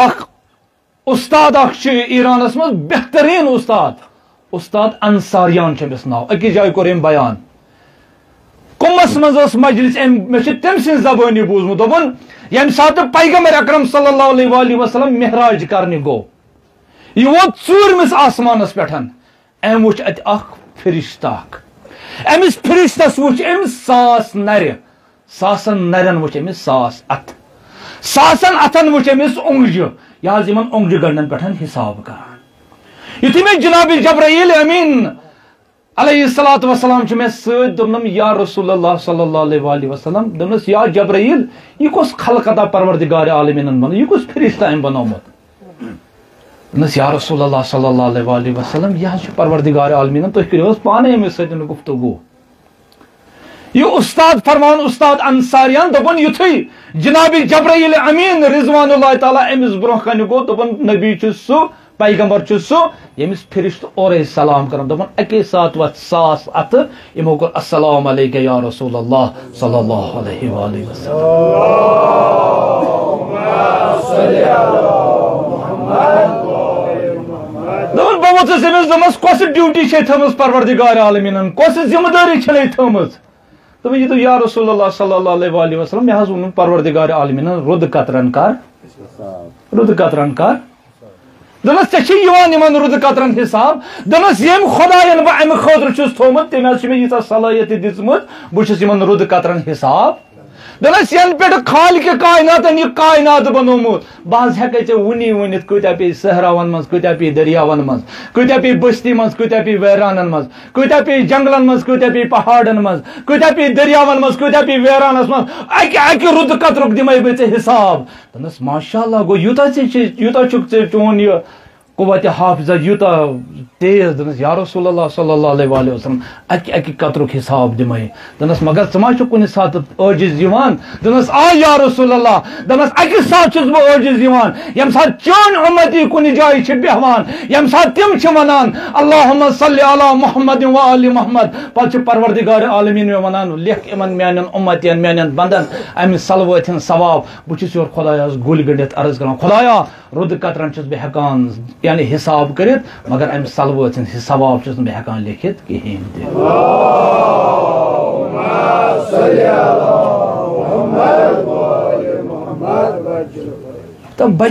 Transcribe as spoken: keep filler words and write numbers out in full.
اکھ استاد اکھ چھُ ایرانس منٛز بہتریٖن استاد، استاد انصاریان چھُ أمِس ناو۔ أکِس جایہِ کوٚر أمۍ بیان، قُمس منٛز ٲس مجلس، أمۍ، مےٚ چھُ تٔمۍ سٕنٛز زبٲنی بوٗزمُت، دوٚپُن، ییٚمہِ ساتہٕ پیغمبر اکرم صلی اللہ علیہ وآلہ وسلم معراج کرنہِ گوٚو، یہِ ووت ژوٗرمِس آسمانس پٮ۪ٹھ، أمۍ وُچھ اَتہِ اکھ فرشتہٕ اکھ۔ أمِس فرشتس وُچھ أمۍ ساس نرِ، ساسن نرٮ۪ن وُچھ أمِس ساس اتھٕ، ساسن اتھن وُچھ أمِس اونٛگجہِ، یہِ حظ یِمن اونٛگجہِ گنڈن پٮ۪ٹھ حساب کران۔ یُتھُے مےٚ جناب جبرائیل امین علیہ الصلوۃ والسلام چھُ مےٚ سۭتۍ، دوٚپنم، یا رسول اللہ صلی اللہ علیہ وآلہ وسلم، دوٚپنس، یا جبرائیل، یہِ کُس خلقتا پروردگار عالمینن بنوو، یہِ کُس فرشتہ أمۍ بنوومُت؟ دوٚپنس، یا رسول اللہ صلی اللہ علیہ وآلہ وسلم، یہِ حظ چھُ پروردگار عالمینن، تُہۍ کٔرِو حظ پانے أمِس سۭتۍ گفتگو۔ یہِ استاد فرمان، استاد انصاریان، دوٚپُن، یُتھُے جناب جبرائیل امین رضوان اللہ تعالیٰ أمِس برونٛہہ کنہِ گوٚو، دوٚپُن، نبی چھُ سُہ، پیغمبر چھُ سُہ، ییٚمِس فرشتہٕ اورے سلام کران، دوٚپُن، اَکے ساتہٕ وۄتھ ساس اتھٕ، یِمو کوٚر، السلام علیک یا رسول اللہ صلی اللہ علیہ وآلہ وسلم۔ دوٚپُن، بہٕ ووٚتھُس أمِس، دوٚپمَس، کۄس ڈیوٹی چھے تھٲومٕژ پروردگار عالمیٖنَن، کۄس ذمہٕ دٲری چھے تھٲومٕژ؟ دوٚپُن، یہِ دوٚپ، یا رسول اللہ صلی اللہ علیہ وآلہ وسلم، مےٚ حظ ووٚنُن پروردگار عالمیٖنَن، روٚدٕ قطرن کر، روٚدٕ قطرن کر۔ دوٚپنَس، ژےٚ چھِ یِوان یِمن روٚدٕ قطرن حساب؟ دوٚپنَس، ییٚمۍ خۄداین بہٕ اَمہِ خٲطرٕ چھُس تھوٚومُت، تٔمۍ حظ چھِ مےٚ ییٖژاہ صلٲحیت تہِ دِژمٕژ، بہٕ چھُس یِمن روٚدٕ قطرن حساب۔ دوٚپنَس، یَنہٕ پٮ۪ٹھ خالقِ کائناتن یہِ کائنات بنوومُت، بہٕ حظ ہٮ۪کَے ژےٚ وُنی ؤنِتھ، کۭتیٛاہ پیٚیہِ صحراون منٛز، کۭتیٛاہ پیٚیہِ دٔریاون منٛز، کۭتیٛاہ پیٚیہِ بستی منٛز، کۭتیٛاہ پیٚیہِ ویرانن منٛز، کۭتیٛاہ پیٚیہِ جنگلن منٛز، کۭتیٛاہ پیٚیہِ پہاڑن منٛز، کۭتیٛاہ پیٚیہِ دٔریاون منٛز، کۭتیٛاہ پیٚیہِ ویرانس منٛز، اَکہِ، اَکہِ روٚدٕ قطرُک دِمَے بہٕ ژےٚ حساب۔ دوٚپنَس، ماشاء اللہ، گوٚو یوٗتاہ ژےٚ چھِ، یوٗتاہ چھُکھ ژےٚ چون یہِ قوتِ حافظہ یوٗتاہ تیز۔ دوٚپنَس، یا رسول اللہ صلی اللہ علیہ وآلہ وسلم، اَکہِ، اَکہِ قطرُک حساب دِمَے۔ دوٚپنَس، مگر ژٕ ما چھُکھ کُنہِ ساتہٕ عٲجِز یِوان؟ دوٚپنَس، آ یا رسول اللہ۔ دوٚپنَس، اَکہِ ساتہٕ چھُس بہٕ عٲجِز یِوان، ییٚمہِ ساتہٕ چٲنۍ اُمتی کُنہِ جایہِ چھِ بیٚہوان، ییٚمہِ ساتہٕ تِم چھِ وَنان، اللہم صلی علی محمد و آل محمد، پَتہٕ چھُ پروردگار عالمیٖن مےٚ وَنان، لیکھ یِمَن میٛانٮ۪ن اُمتیَن، میٛانٮ۪ن بندن اَمہِ صلوٲتۍ ہُنٛد ثواب۔ بہٕ چھُس یورٕ خۄدایَس گُلۍ گٔنٛڈِتھ عرض کران، خۄدایا، روٚدٕ قطرن چھُس بہٕ ہٮ۪کان، یعنی، حساب کٔرِتھ، مگر اَمہِ صلوٲتۍ ہٕنٛز ثواب چھُس نہٕ بہٕ ہٮ۪کان لیکھِتھ کِہیٖنۍ تہِ۔ تہٕ بہٕ